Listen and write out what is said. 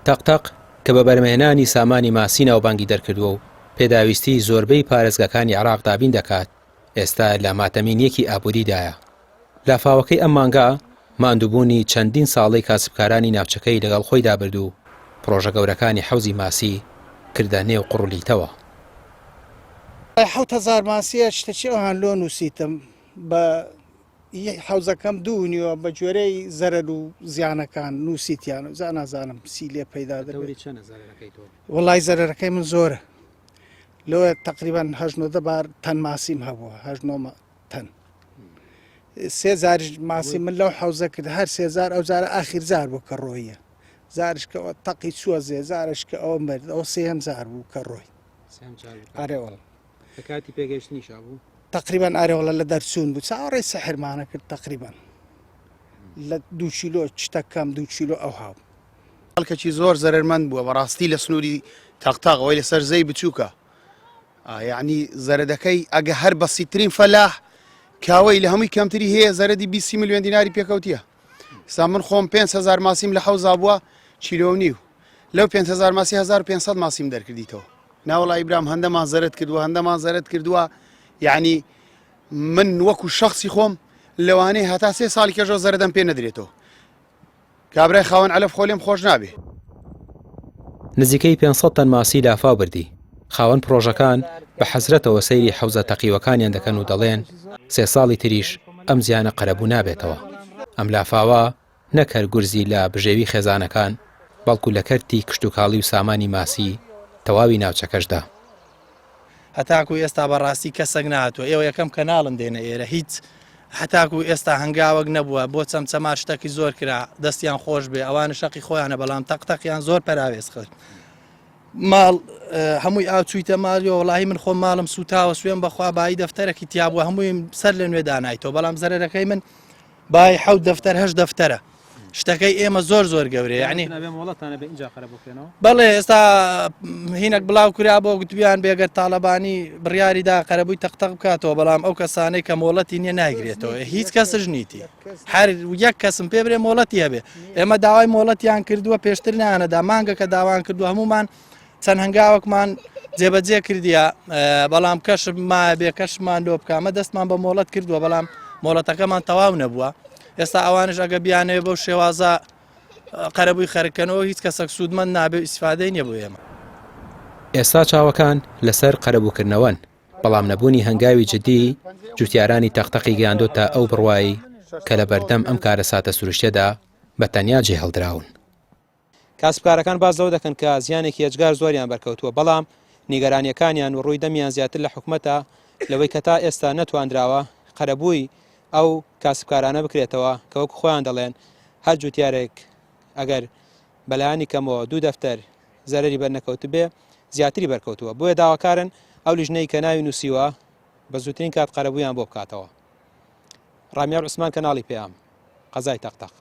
تەقتەق کە بە بەرهەمهێنانی سامانی ماسی ناوبانگی دەرکردووە و پێداویستیی زۆربەی پارێزگاکانی عێراق دابین دەکات، ئێستا لە ماتەمینییەکی ئابووریدایە. لافاوەکەی ئەم مانگە ماندووبوونی چەندین ساڵەی کاسبکارانی ناوچەکەی لەگەڵ خۆیدا برد و پڕۆژە گەورەکانی حەوزی ماسی کردە نێو قوڕولیتەوە. 7000 ماسیە شتەکی ئەوان لۆ نووسیتم بە حەوزەکەم دوو نیوە بە گوێرەی زەرەر و زیانەکان نووسیتیان و جا نازانم چی لێ پەیدا دەبێت. وەڵای زەرەرەکەی من زۆرە لەوە تقریبان هەشت نۆ دە بار تەن ماسیم هەبووە هەشت نۆ تەن سێ جاریش ماسی من لەو حەوزە کرد هەر سێ جار ئەو جارە ئاخیر جار بوو کە ڕۆیە جارش کە ئەوە تەقی چووە زێ جارش کە ئەوە مرد ئەو سێم جار بوو کە ڕۆی ئارێ وەڵا لە کاتی پێگەیشتنیشا بوو؟ تەقریبەن ئارێ وەڵا لە دەرچوون بوو چاوەڕێی سەحرمانە کرد تەقریبەن لە دوو کیلۆ شتە کەم دوو کیلۆ ئەوها بوو. خەڵکەکی زۆر زەرەرمەند بووە بەڕاستی لە سنووری تەقتەق ئەوەی لەسەر زەی بچووکە یعنی زەرەدەکەی ئەگە هەر بەسیترین فەلاح کاوەی لە هەمووی کەمتری هەیە زەرەدی 20 میلیۆن دیناری پێکەوتیە سا من خۆم 5هزار ماسیم لە حەوزا بووە کیلۆ نیو لەو 5هزار ماسی 1500 ماسیم دەرکردیتەوە ناوەڵی برام هەندەمان زەرت کردووە هەندەمان زەرت کردووە یعنی من وەکو شخصی خۆم لەوانەیە هەتا سێ ساڵی کەژەوە زەرەدەم پێ نەدرێتەوە کابرای خاوەن عەلەف خۆ لێم خۆش نابێ. نزیکەی 500 تەن ماسی لافاو بردی، خاوەن پڕۆژەکان بە حەسرەتەوە سەیری حەوزە تەقیوەکانیان دەکەن و دەڵێن سێ ساڵی تریش ئەم زیانە قەرەبوو نابێتەوە. ئەم لافاوە نەک هەر گورزی لە بژێوی خێزانەکان، بەڵکو لە کەرتی کشتوکاڵی و سامانی ماسی تەواوی ناوچەکەش دا. هەتاکو ئێستا بەڕاستی کەسەک نەهاتووە ئێوە یەکەم کەناڵن دێنە ئێرە هیچ هەتاکو ئێستا هەنگاوەک نەبووە بۆ چەمچەمار شتەکی زۆر کرا دەستیان خۆش بێ ئەوانە شەقی خۆیانە بەڵام تەق تەقیان زۆر پەراوێز خست ماڵ هەمووی ئاو چوویتە ماڵیەوە وڵی من خۆم ماڵم سوتاوە سوێن بەخوا بایی دەفتەرەکی تیابووە هەموویم سەر لە نوێ دانایتەوە بەڵام زەرەرەکەی من بای حەوت دەفتەر هەشت دەفتەرە شتەکەی ئێمە زۆر زۆر گەورەیە یعنی بەڵێ ئێستا هینەک بڵاو کرا بۆ گوتبیان بێگەر تاالبانی بڕیاری دا قەرەبووی تەقتەق بکاتەوە بەڵام ئەو کەسانەی کە مۆڵەتی نییە نایگرێتەوە هیچ کەسش نیتی هەر یەک کەسم پێ برێ مۆڵەتی هەبێ ئێمە داوای مۆڵەتیان کردووە پێشتر نانەدا مانگە کە داوان کردو هەمومان چەند هەنگاوەکمان جێبەجێ کردیە بەڵام کەش مایە بێ کەشمان لۆ بکە ئەمە دەستمان بە مۆڵەت کردووە بەڵام مۆڵەتەکەمان تەواو نەبووە ئێستا ئەوانش ئەگە بیانەوێ بەو شێوازە قەرەبووی خەرکەنەوە هیچ کەسێک سوودمەند نابێ و ئیسفادەی نییە بۆ ئێمە. ئێستا چاوەکان لەسەر قەرەبووکردنەوەن، بەڵام نەبوونی هەنگاوی جدی جوتیارانی تەقتەقی گەیاندۆتە ئەو بڕوایەی کە لەبەردەم ئەم کارەساتە سروشتیەدا بە تەنیا جێهێڵدراون. کاسبکارەکان باس لەوە دەکەن کە زیانێکی ئێجگار زۆریان بەرکەوتووە، بەڵام نیگەرانییەکانیان و ڕووی دەمیان زیاتر لە حکومەتە لەوەی کە تا ئێستا نەتواندراوە قەرەبووی ئەو کاسبکارانە بکرێتەوە کە وەکو خۆیان دەڵێن هەر جوتیارێک ئەگەر بەلایەنی کەمەوە دوو دەفتەر زەرەری بەرنەکەوتبێ زیاتری بەرکەوتووە بۆیە داواکارن ئەو لیژنەی کە ناوی نووسیوە بە زووترین کات قەرەبوویان بۆ بکاتەوە. ڕامیار عوسمان کەناڵی پەیام، قەزای تەقتەق.